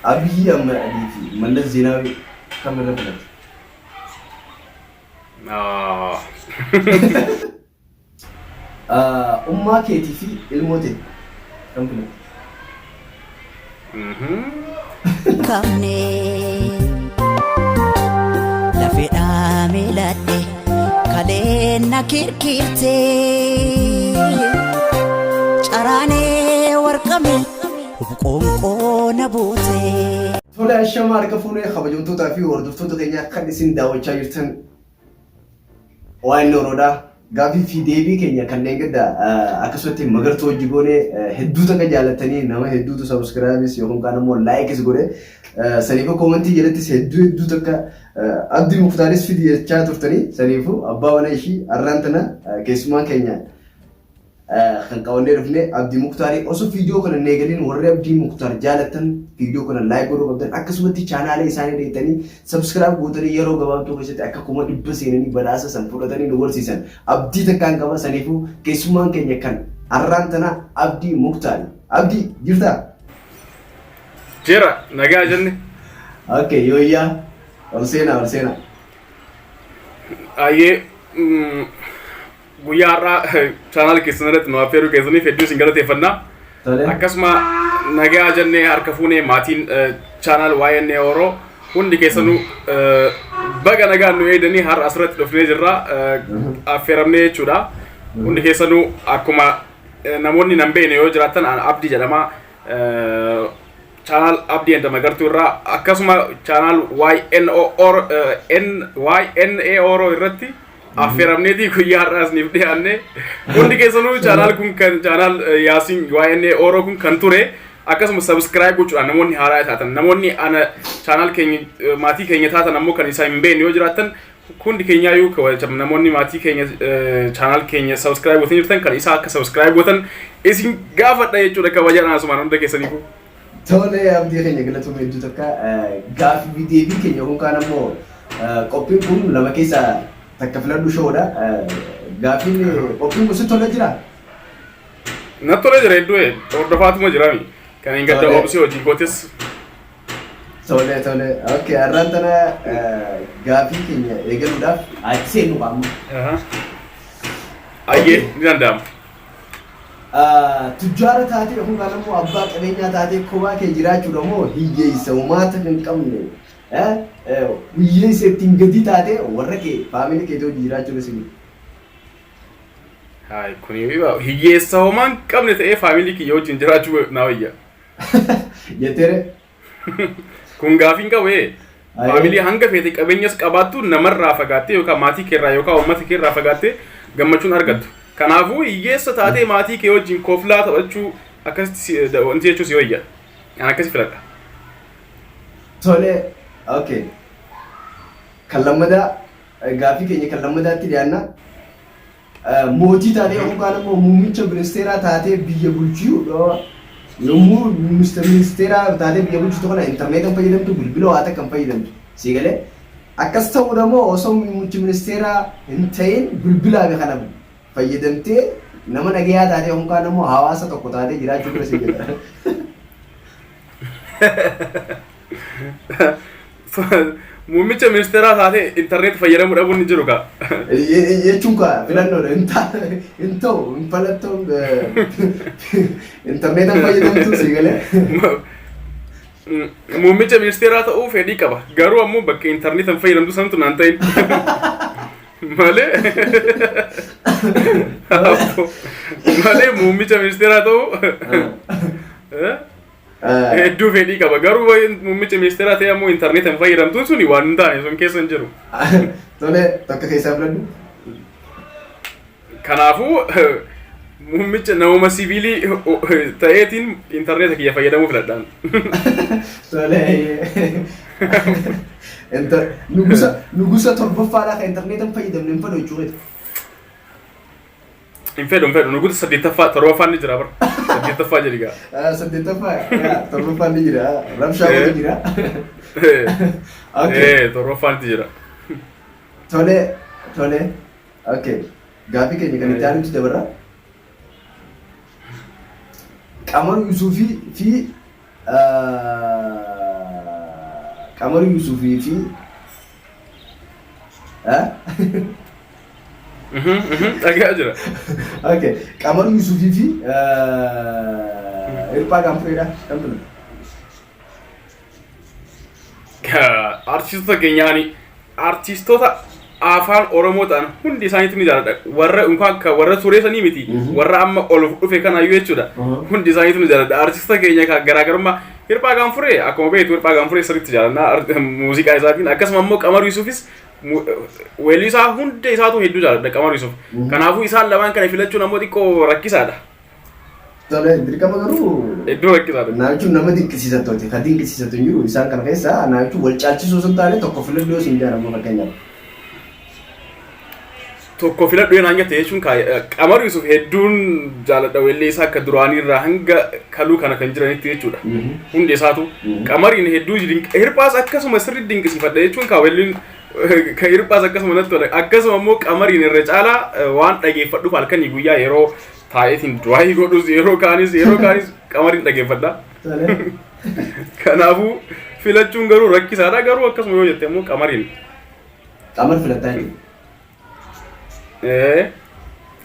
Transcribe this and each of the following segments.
Abiyyi Ahmad fi Mallas Zeenaawii kam irra filatta? Ah. Ummaa keetii fi ilmoo tee kam filatta? Qabne lafeedhaa miiladhe kaleen na kirkirte caraanee warqame qoonqoo na buute. Tole ashama harka fuunee kabajamtootaa fi hordoftoota keenya kan isin daawwachaa jirtan Waan Oroodha. Gaaffii fi deebii keenya kanneen gadda akkasumatti magartuu hojii goone hedduu takka jaalatanii nama hedduutu subscribes yookaan kaan immoo likes godhe saniifuu koomentii jalattis hedduu hedduu takka Abdii Muktaaris fidi jechaa turtanii saniifuu abbaa mana ishii arraan tana keessummaan keenya kan qabannee dhufne Abdii Muktaarii osoo viidiyoo kana hin eegalin warri Abdii Muktaar jaalattan viidiyoo kana like godhuu qabdan akkasumatti chaanaalee isaanii dheettanii subscribe gootanii yeroo gabaabduu keessatti akka 100,000 seenanii badhaasa san fudhatanii nu barsiisan abdii takkaan qaba saniifuu keessummaan keenya kan arraan tana Abdii Muktaari. Abdii jirtaa? Jira nagaa jenne. Okay yooyyaa ol seenaa ol seenaa. Ayyee guyyaa har'aa chaanaal keessan irratti nu affeeruu keessaniif hedduu isin galateeffanna. Tole. Akkasuma nagaa jennee harka fuunee maatiin chaanaal YNA Oro hundi keessanuu baga nagaan nu eegdanii har'a asirratti dhufnee jirra affeeramnee jechuudha. Hundi keessanuu akkuma namoonni nan beekne yoo jiraattan an Abdii jedhama. Chaanaal Abdii and Magartuu irraa akkasuma chaanaal YNO Oro YNA Oro irratti affeeramneetii guyyaa har'aa isiniif dhiyaanne hundi keessanuu chaanaal kun kan chaanaal Yaasiin YNA Oro kun kan ture akkasuma subscribe gochuudhaan namoonni haaraa taatan namoonni ana chaanaal keenya maatii keenya taatan ammoo kan isaa hin beekne yoo jiraattan hundi keenyaayyuu namoonni maatii keenya chaanaal keenya subscribe gootanii jirtan kan isaa akka subscribe gootan isin gaafadha jechuudha kabajaadhaan asumaan hunda keessaniifuu. Tole Abdii keenya galatoomii hedduu takka gaaffii fi deebii keenya kun kaan ammoo qophiin kun lama keessaa takka filadhu showdha. Gaaffiin qophiin kun sitti tolee jira? Natti tolee jira hedduu hordofaatuma jirami. Kan hin gadda Tole. obsee hojii kootis. Tole tole. Okay har'aan tana gaaffii keenya eegaluudhaaf haa seennu qaamma. Ayyee ni danda'ama. Tujjaara taatee yookaan immoo abbaa qabeenyaa taatee kophaa kee jiraachuudha moo hiyyeessa homaata kan qabne hiyyeessa ittiin gadi taatee warra kee faamilii keetii hojii jiraachuudha isin. Hayi kuni hiyyeessa homaa hin qabne ta'ee faamilii kiyya wajjin jiraachuu naa wayya. Jetteere. Kun gaafii hin qabu ee. Ayee. Faamilii hanga feete qabeenyas qabaattu namarraa fagaattee yookaan maatii keerraa yookaan uummata keerraa fagaattee gammachuun argattu. Kanaafuu hiyyeessa taatee maatii kee wajjin koflaa taphachuu akkasitti wanti jechuu si wayya. An akkasi filadha. Tole, okay. Kan lammadaa gaaffii keenya kan lammadaatti dhiyaanna. Mootii taatee yookaan immoo muummicha ministeeraa taatee biyya bulchuu yommuu muummicha ministeeraa taatee biyya bulchitu kana intarneeta hin fayyadamtu bilbila waa takka hin fayyadamtu. Sii galee akkas ta'uudha moo osoo muummichi ministeeraa hin ta'in bilbilaa fi kana fayyadamtee nama nagayaa taatee yookaan immoo hawaasa tokko taatee jiraachuu bira sii jedha. Muummicha ministeeraa taatee intarneet fayyadamuu dhabuun ni jiru kaa. Jechuun kaa filannoodha hin hin ta'u hin falattoon intarneeta fayyadamtu sii galee. Muummicha ministeeraa ta'uu fedhii qaba. Garuu ammoo bakka intarneeta hin fayyadamtu santu naan ta'in. Malee malee muummicha ministeeraa ta'uu hedduu fedhii qaba. Garuu muummicha ministeeraa ta'e ammoo intarneeta hin fayyadamtuun suni waan hin taane sun keessa hin jiru. Tole takka keessaa filadhu. Kanaafuu muummicha namuma siviilii ta'eetiin intarneeta kiyya fayyadamuu filadhaan. Tole. Nugusa nugusa torbaffaadhaa kan intarneeta hin fayyadamne hin fedhu jechuudha. Hin fedhu hin fedhu nugusa saddeettaffaa torbaffaan ni jira bara. Saddeettaffaa jedhi gaa. Saddeettaffaa torbaffaan ni jira. Rabshaa wali jira. Okay. Torbaffaan ni jira. Tole tole. Okay. Gaaffii keenya kan itti aanutti dabarra. Qamar Yusuufii fi Qamar Yusufii fi Eh? Dhagaa jira. Okay. Qamar Yusufii fi Hirphaa Gaanfureedha. Kam filata? Artistoota keenyaani artistoota afaan Oromoo ta'an hundi isaaniitu ni jaalladha. Warra unkaan kan warra turee sanii miti. Warra amma ol dhufe kanaayyuu jechuudha. Hundi isaaniitu ni jaalladha. Artistoota keenya kan garaagarummaa Hirphaa Gaanfuree, akkuma beektu, Hirphaa Gaanfuree sirriitti jaalladha muuziqaa isaatiin. Akkasuma immoo Qamar Yusufis weellisaa hunda isaatu hedduu jaalladha Qamar Yusuf. Kanaafuu isaan lamaan kana filachuun ammoo xiqqoo rakkisaadha. Tole, dirqama garuu Hedduu rakkisaadha. Naa jechuun nama dinqisiisattooti. Kan dinqisiisatu hin jiru isaan kana keessa. Naa jechuun wal caalchisuu osoo hin taane tokko filadhu yoo siin jedhan ammoo fakkeenyaaf. Tokko filadhu naan jette jechuun Qamar Yusuf hedduun jaaladha, weellee isaa akka duraanii irraa hanga kaluu kana kan jiranitti jechuudha. Hundi isaatu Qamariin hedduu Hirphaas akkasuma sirri dinqisiifadha jechuun kaa weelliin ka Hirphaas akkasuma natti tola. Akkasuma immoo Qamariin irra caalaa waan dhageeffadhuuf halkanii guyyaa yeroo taa'eetiin du'aayii godhus yeroo kaanis Qamariin dhageeffadha. Tole. Kanaafuu filachuun garuu rakkisaadha, garuu akkasuma yoo jette immoo Qamariin. Qamar filattaa jechuudha.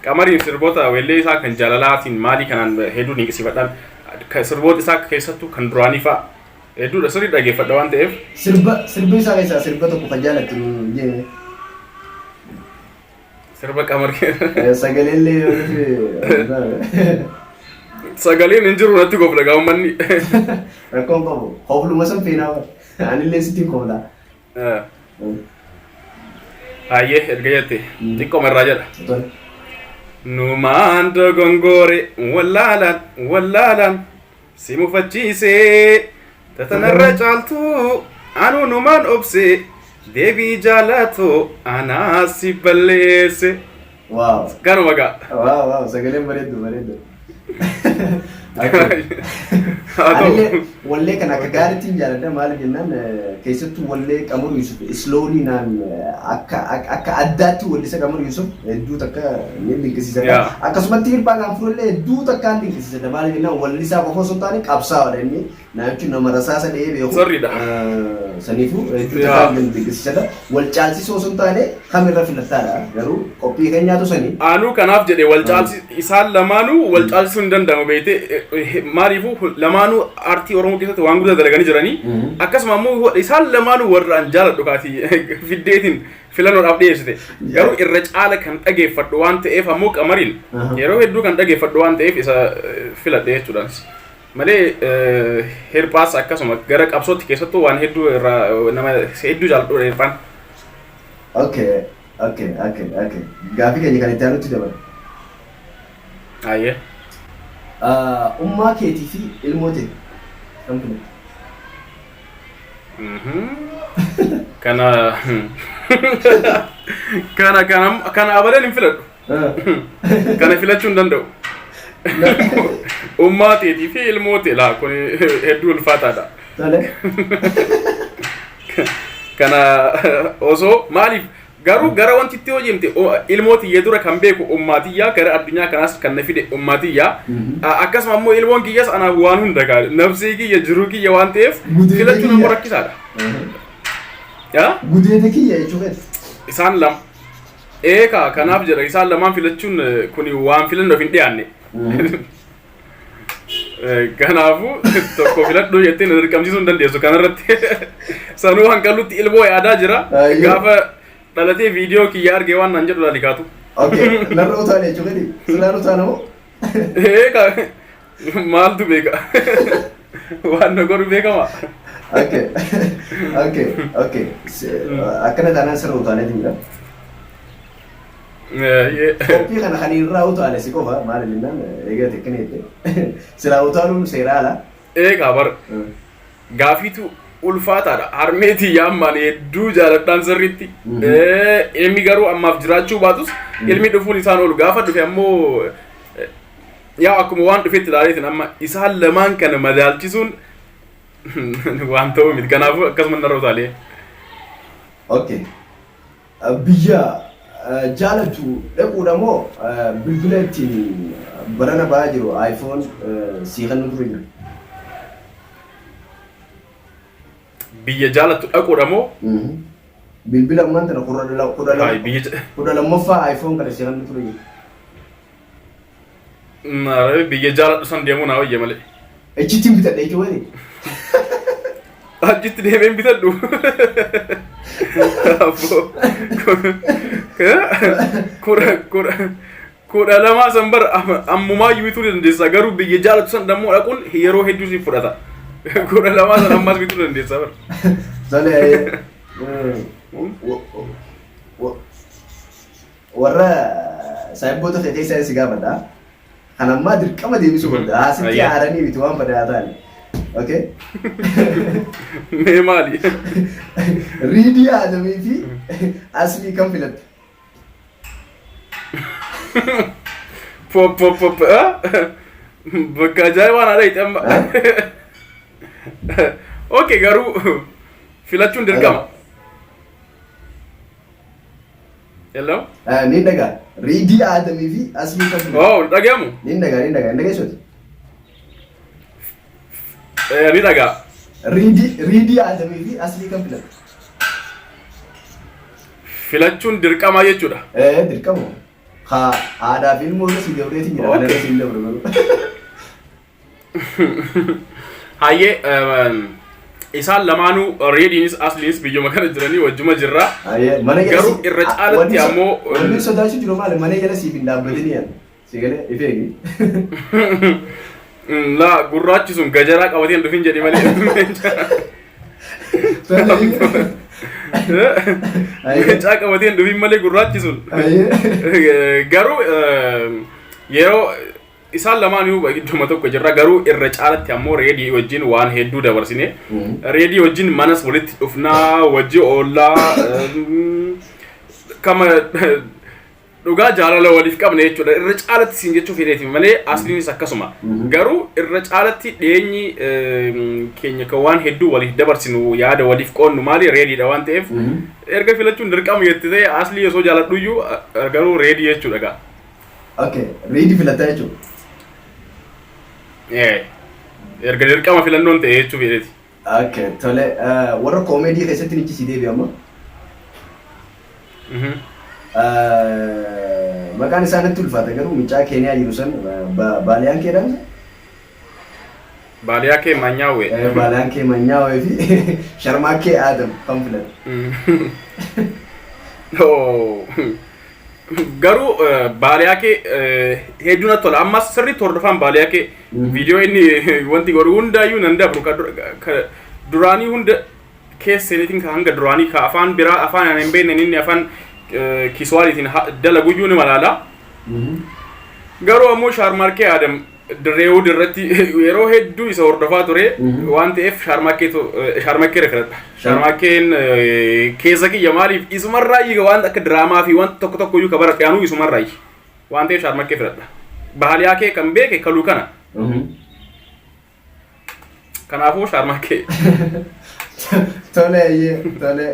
Qamariin sirboota weellee isaa kan jaalalaatiin maalii kanaan hedduu dinqisiifadhaan. Sirboota isaa keessattuu kan duraanii fa'a hedduudha sirrii dhageeffadha waan ta'eef. Sirba isaa keessaa sirba tokko kan jaalattu jee. Sirba Qamar Sagaleellee yoo dhufe. Sagaleen hin jiru, natti kofla gaa uummanni. Rakkoon qabu. Kofluma san feenaa bara. Anillee sittiin koflaa. Hayyee, erga jette xiqqooma irraa jedha. Tole. Numaan dogongore wallaalaan wallaalaan si mufachiisee, tatanarra caaltuu anuu numaan obsee, deebii jaalatu anaa si balleesse. Wow. Kanuma gaa. Wow, sagaleen bareeddu bareeddu. Haa ta'u. Anillee wallee kana akka gaariitti hin jaalladha. Maaliif jennaan, keessattuu wallee Qamar Yusuf slowly naan akka addaatti wallisa Qamar Yusuf hedduu takka ni dinqisiisadha. Akkasumatti Hirphaa Gaanfurellee hedduu takka ni dinqisiisadha. Maaliif jennaan, wallisaa qofa osoo hin taane qabsaa'aadha inni. Naa jechuun nama rasaasa dhahee beeku. Sirriidha. Saniifuu hedduu takka ni dinqisiisadha. Wal caalsisoo osoo hin taane kamirra filattaadha. Garuu qophii keenyaatu sanii. Anuu kanaaf jedhe, wal caalsi isaan lamaanuu wal caalsisuu hin danda'amu beekte. Maaliifuu lamaanuu aartii Oromoo keessatti waan guddaa dalaganii jiranii, akkasuma immoo isaan lamaanuu warra an jaaladhu kaati fiddeetiin filannoodhaaf dhiyeessite, garuu irra caala kan dhageeffadhu waan ta'eef ammoo Qamariin yeroo hedduu kan dhageeffadhu waan ta'eef isa filadhe jechuudhaan malee, Hirphaas akkasuma gara qabsootti keessattuu waan hedduu irraa nama hedduu jaaladhu Hirphaan. Okay. Gaaffii keenya kan itti aanutti dabala. Ayyee. Ummaa keetii fi ilmoo ta'e kam filatta? Kana abadan hin filadhu. Kana filachuu hin danda'u. Ummaa teetii fi ilmoo ta'e laa, kun hedduu ulfaataadha. Tole. Kana osoo maaliif garuu gara wanti itti hojjemte ilmoo tiyyee dura kan beeku ummaa tiyyaa, gara addunyaa kanaas kan na fide ummaa tiyyaa, akkasuma immoo ilmoon kiyyas anaaf waan hunda gaa nafsii kiyya, jiruu kiyya waan ta'eef Gudeeda filachuun ammoo kiyya. rakkisaadha. Yaa? Gudeeda kiyya jechuu keeti. Isaan lama. Eekaa, kanaaf jedha, isaan lamaan filachuun kun waan filannoof hin dhiyaanne. Kanaafuu tokko filadhuu jettee na dirqamsiisuu hin dandeessu kanarratti. Sanuu hanqallutti ilmoo yaadaa jira. Ayyoo. Gaafa dhalatee viidiyoo kiyya argee waan naan jedhu laali kaatu. Okay, narra utaale jechuu keeti. Silaan utaala moo? Eekaa, maaltu beeka? Waan na godhu beekama. Okay. Akkana taanaan sirra utaaleetu jira. Qophii kana kan irraa utaale si qofa. Maali jennaan, egaa tekkina jette. Silaa utaaluun seera ala. Eegaa bar gaafiitu ulfaataadha. Harmeetii yaammaan hedduu jaaladhaan sirriitti. Ilmi garuu ammaaf jiraachuu baatus, ilmi dhufuun isaan oolu. Gaafa dhufe ammoo yaa akkuma waan dhufetti ilaaleetiin amma isaan lamaan kana madaalchisuun waan ta'uu miti. Kanaafuu akkasuma narra utaalee. Okay. Biyya jaalattu dhaquudha moo bilbila ittiin barana ba'aa jiru iPhone sii kennu dura jira? Biyya jaalattu dhaquudha moo? Bilbila ammaan tana kudha kudha Hayi lama biyya 12ffaa iPhone kana si kan ture. Biyya jaaladhu san deemuu naa wayya malee. Echittiin bitadha jechuun wani. Achitti deemeen bitadhu. Abboo. Kudha kudha kudha lamaa san bara ammumaayyuu bituu dandeessa, garuu biyya jaalatu san dammoo dhaquun yeroo hedduu si fudhata. 12 san ammas bituu dandeessa bara. Tole, warra saayibboota kee keessaa si gaafadha. Kan ammaa dirqama deebisuu qabda. Haasitti aaranii miti waan badaa ta'ani. Okay? Mee maali? Riidii Aadamii fi Aslii kam filatta? Pop pop pop. Bakka ajaa'ibaa naa dhayite amma. Okay, garuu filachuun dirqama. Hello? Ni dhagaa. Riidii Aadamii fi Aslii kam filatta? Oh, dhagayamu? Ni dhagaa, ni dhagaa. Hin dhageessuuti? Ni dhagaa. Riidii Aadamii fi Aslii kam filatta? Filachuun dirqama jechuudha. Eh, dirqama. Ha, haadhaa fi ilmoo irra si dabreetiin jira. Kana irra si hin dabru garuu. Hayyee, isaan lamaanuu, Reediinis Asliinis, biyyuma kana jiranii wajjuma jirra. Hayyee, mana jala Garuu irra caalatti ammoo wanni sodaachuu jiru maali? Mana jala siif hin dhaabbatini yaa. Si galee if eegi. Laa, gurraachi sun gajaraa qabatee hin dhufin jedhi malee. Meecaa qabatee hin dhufin malee gurraachi sun. Garuu yeroo isaan lamaan iyyuu idduma tokko jirra, garuu irra caalatti ammoo Reedii wajjin waan hedduu dabarsine. Reedii wajjin manas walitti dhufnaa, wajji oollaa, kama dhugaa jaalala waliif qabne jechuudha. Irra caalatti siin jechuu fedheeti malee Asliinis akkasuma. Garuu irra caalatti dhiyeenyi keenya kan waan hedduu waliif dabarsinu, yaada waliif qoonnu maali, Reediidha waan ta'eef, erga filachuun dirqama jetti ta'e, Aslii osoo jaaladhuyyuu garuu Reedii jechuudha gaa. Okay, Reedii filataa jechuudha. Erga dirqama filannoon ta'e jechuu fedheeti. Okay, tole, warra koomeedii keessatti nichi si deebi'a amma. Maqaan isaa natti ulfaata, garuu mucaa Keeniyaa jiru san, Baaliyaan keedhaan? Baaliyaa kee Manyaawwe. Baaliyaan kee Manyaawee fi Sharmaakee Aadam kan filate? Oh. Garuu baaliyaa kee hedduu natti tola. Ammas sirriitti hordofaan baaliyaa kee, viidiyoo inni wanti godhu hundaayyuu nan dabru, ka duraanii hunda keessa seeneetiin, ka hanga duraanii, ka afaan biraa, afaan ani hin beekne, inni afaan Kiswaaliitiin dalaguyyuu ni malaala. Garuu ammoo Shaarmaarkee Aadam Dirreewud irratti yeroo hedduu isa hordofaa ture waan ta'eef Shaarmaarkee filadha. Shaarmaarkeen keessa kiyya, maaliif, isumarraa waan akka diraamaa fi waan tokko tokko iyyuu ka baradhe anuu isumarraa waan ta'eef Shaarmaarkee filadha. Baaliyaa kee kan beeke kaluu kana. Kanaafuu Shaarmaarkee. Tole, tole,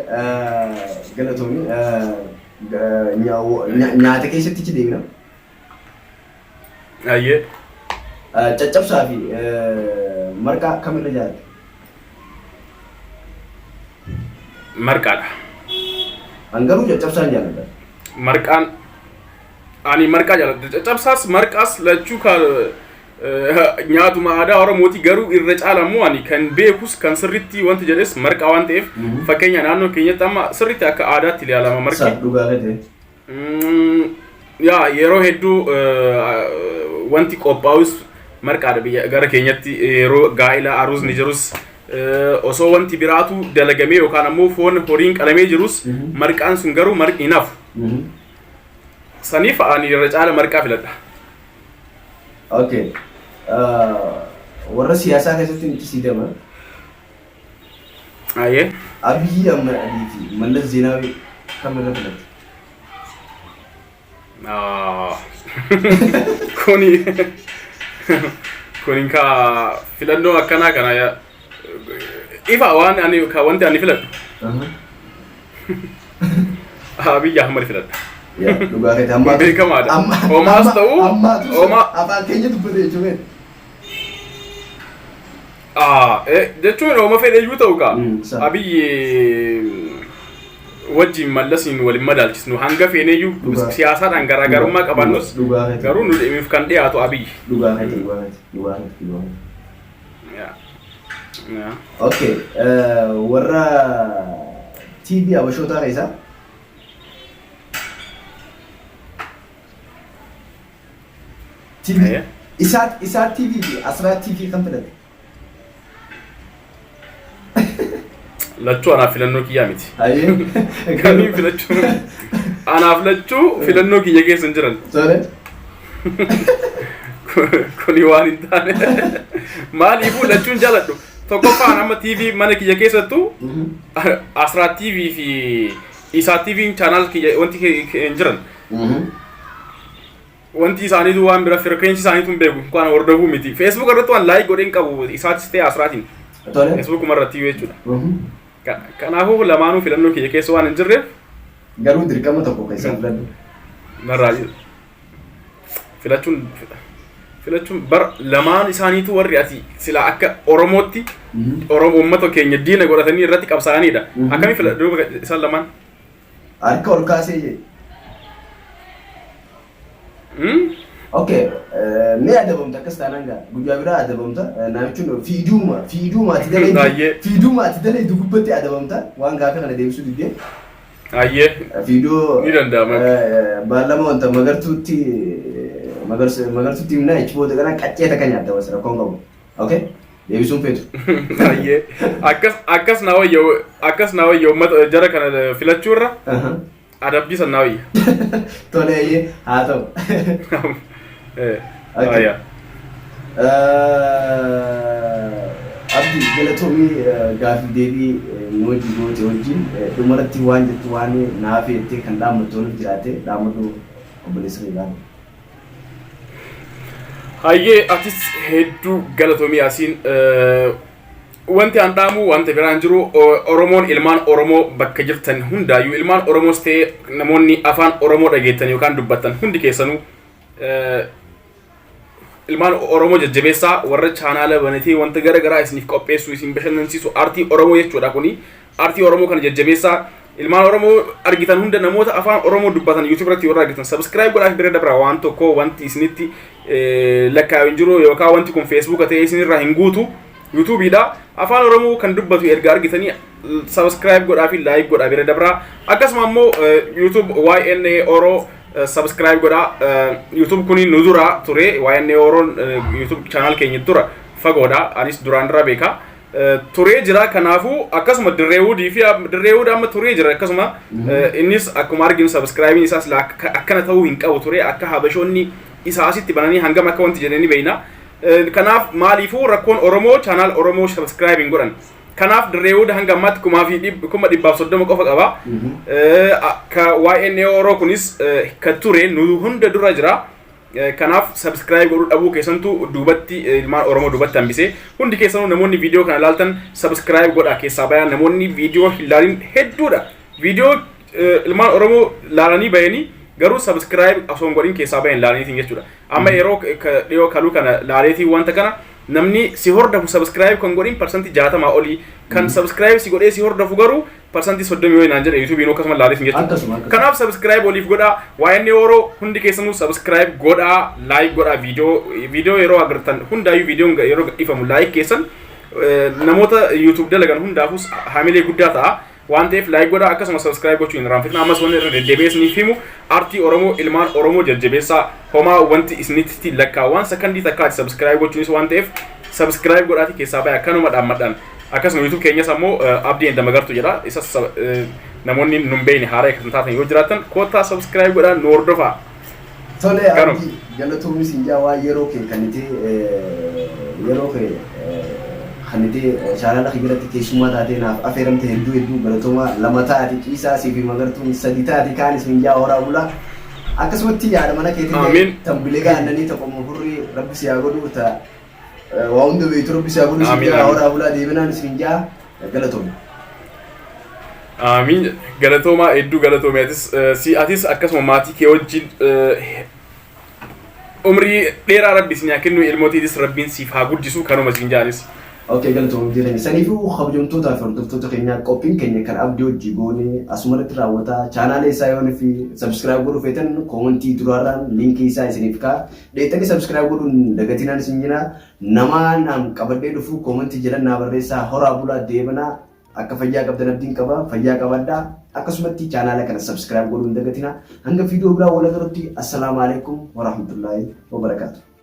galatoomi. Nyaata keessatti ichi deemna. Ayyee. Caccabsaa fi marqaa kamirra jaallatta? Marqaadha. An garuu caccabsaan jaalladha. Marqaan, ani marqaa jaalladha. Caccabsaas marqaas lachuu ka nyaatuma aadaa Oromooti, garuu irra caala immoo ani kan beekus, kan sirritti wanti jedhes marqaa waan ta'eef, fakkeenya naannoo keenyatti amma sirritti akka aadaatti ilaalama marqi. Sa dhugaa kee. Yaa, yeroo hedduu wanti qophaa'us marqaadha biyya gara keenyatti, yeroo gaa'ela aruusni jirus, osoo wanti biraatu dalagamee yookaan ammoo foon horiin qalamee jirus, marqaan sun garuu marqi hin hafu. Saniif ani irra caala marqaa filadha. Okay. Warra siyaasaa keessatti nuti sii deema. Ayyee. Abiyyi Ahmad Alii fi Mallas Zeenaawii kamirra filatta? Ah. Kuni ka filannoo akkanaa kana ifa waan ani ka wanti ani filadhu Abiyyi Ahmad filadha. Yaa, dhugaa keeti ammaa. Beekamaadha. Homaas ta'u, Ammaatu afaan keenya dubbate jechuudha. Jechuun ooma fedhe iyyuu ta'u kaa. Sa. Abiyyi wajjin Mallasiin waliin madaalchisnu hanga feeneyyuu siyaasaadhaan garaagarummaa qabaannus Dhugaa keeti. garuu nu dhimiif kan dhiyaatu Abiyyi. Dhugaa keeti, dhugaa keeti, dhugaa keeti, dhugaa keeti. Yaa. Okay, warra TV Abashootaa keessaa TV Isaat TV fi Asraat TV kan filate? Lachuu anaaf filannoo kiyyaa miti. Ayyee. Kamiin filachuu? Anaaf lachuu filannoo kiyya keessa hin jiran. Tole. Kuni waan hin taane. Maaliifuu lachuun jaaladhu. Tokkoffaan amma TV mana kiyya keessattuu Asraat TV fi Isaat TV'n channel kiyya wanti hin jiran. Wanti isaaniitu waan bira frequency isaaniitu hin beeku kan hordofuu miti. Facebook irratti waan like godhee hin qabu Isaatis ta'e Asraatiin. Tole. Facebook irratti jechuudha. Kanaafuu lamaanuu filannoo kiyya keessa waan hin jirreef Garuu dirqama tokko keessaa filadhu. Narraa jiru. Filachuun bar lamaan isaaniitu warri ati sila akka Oromootti Oromoo uummata keenya diina godhatanii irratti qabsaa'anidha. Akkamii filadhu isaan lamaan? Harka ol kaasee jee. Hmm? Okay, mee adabamta akkas taanaan gaa guyyaa biraa adabamta namichuun fiiduuma ati dalee fiiduuma ati dalee dugubbatti adabamta waan gaafii kana deebisuu diddee. Ayyee. Fiidoo Ni danda'ama. Baallama wanta magartuutti himnaa achi booda kana qaccee takka nyaatta bas rakkoon qabu. Okay? Deebisuun feetu. Ayyee. Akkas naa wayya, akkas naa wayya, uummata jara kana filachuurra adabbii san naa wayya. Tole, ayyee haa ta'u. Okay. Ayyaa. Abdi, galatoomii gaafii deebii nu wajjin goote wajjin dhumarratti waan jettu waan naaf jettee kan dhaammattu nuuf jiraate dhaammadhu, obboleessa kee gaafii. Hayyee, atis hedduu galatoomii. Asiin wanti an dhaamu wanta biraan jiru Oromoon ilmaan Oromoo bakka jirtan hundaayyuu ilmaan Oromoos ta'ee namoonni afaan Oromoo dhageettan yookaan dubbattan hundi keessanuu ilmaan Oromoo jajjabeessaa, warra chaanaala banatee wanta gara garaa isiniif qopheessu, isin bashannansiisu, aartii Oromoo jechuudha kuni. Aartii Oromoo kana jajjabeessaa. Ilmaan Oromoo argitan hunda, namoota afaan Oromoo dubbatan YouTube irratti warra argitan subscribe godhaa bira dabra. Waan tokko wanti isinitti lakkaa'u hin jiru yookaan wanti kun Facebook ta'ee isinirraa hin guutu YouTubeidha. Afaan Oromoo kan dubbatu erga argitanii subscribe godhaa fi like godhaa bira dabra. Akkasuma immoo YouTube YNA Oro subscribe godhaa. YouTube kuni nu dura ture. YNA Oroon YouTube channel keenya dura fagoodha, anis duraan dura beeka turee jira. Kanaafuu akkasuma Dirreewudii fi Dirreewud amma turee jira. Akkasuma innis akkuma arginu subscribe isaas akkana ta'uu hin qabu ture. Akka habashoonni isaa asitti bananii hangam akka wanti jedhanii beeyna. Kanaaf maaliifuu rakkoon Oromoo channel Oromoo subscribe hin godhan. Kanaaf Dirreewud hanga ammaatti 130,000 qofa qaba. Ka YNA Oro kunis ka ture nu hunda dura jira. Kanaaf subscribe godhuu dhabuu keessantu duubatti ilmaan Oromoo duubatti hambisee. Hundi keessanuu namoonni viidiyoo kana ilaaltan subscribe godhaa keessaa bayaa. Namoonni viidiyoo hin laalin hedduudha. Viidiyoo ilmaan Oromoo laalanii bayanii garuu subscribe osoo hin godhin keessaa bayan laalaniitiin jechuudha. Amma yeroo dhiyoo kaluu kana laaleetiin wanta kana namni si hordofu subscribe kan godhin 60% olii, kan subscribe si godhee si hordofu garuu 30% yoo naan jedhe YouTube'n akkasuma laaleetiin jechuudha. Akkasuma. Kanaaf subscribe waliif godhaa. Waa'ee yeroo hundi keessanuu subscribe godhaa, like godhaa. Viidiyoo yeroo agartan hundaayyuu viidiyoon yeroo gadhiifamu like keessan namoota YouTube dalagan hundaafus hamilee guddaa ta'a. Waan ta'eef like godhaa, akkasuma subscribe gochuu hin irraanfatina. Ammas wanni irra deddeebi'ee isiniif himu aartii Oromoo, ilmaan Oromoo jajjabeessaa. Homaa wanti isinitti lakkaa'u sakandii takkaati subscribe gochuunis waan ta'eef subscribe godhaati keessaa bahe akkanuma dhaammadhaan. Akkasuma YouTube keenyas ammoo Abdii and Magartu jedha. Isas namoonni nun beekne haaraa kan taatan yoo jiraatan koottaa subscribe godhaa, nu hordofaa. Tole. Kanuma. Abdii, galatoomis hin jaa waan yeroo kee kannitee yeroo kee kannitee chaanaala kiyya irratti keessummaa taatee naaf affeeramte hedduu hedduu galatoomaa. Lama taati ciisaa siif Magartuun, sadi taati kaanis hin jaa, horaa bulaa. Akkasumatti yaada mana keetii Amiin. tan bilegaa aannanii ta qomoo furrii rabbi si haa godhu, ta waa hunda beektu rabbi si haa godhu si Amiin, jaa amiin. horaa bulaa deebinaan si jaa, galatoomi. Amiin, galatoomaa, hedduu galatoomii. Atis si atis akkasuma maatii kee wajjin umrii dheeraa rabbi isin haa kennu, ilmootiitis rabbiin siif haa guddisu, kanuma siin jaanis. Okay, galatoomii jireenya. Saniifuu kabajamtootaa fi hordoftoota keenyaa, qophiin keenya kan Abdii hojii goone asumarratti raawwata. Chaanaala isaa yoon fi subscribe godhuu feetan, koomentii duraarraan liinkii isaa isiniif ka'a. Dheettanii subscribe godhuun dagatinaan isin jira. Nama naan qabadhee dhufu koomentii jalan naa barreessaa. Horaa bulaa deebanaa. Akka fayyaa qabdan abdiin qaba. Fayyaa qabadhaa. Akkasumatti chaanaala kana subscribe godhuun dagatinaa. Hanga viidiyoo biraa wal agarrutti, assalaamu alaikum warahmatullaahi wabarakaatu.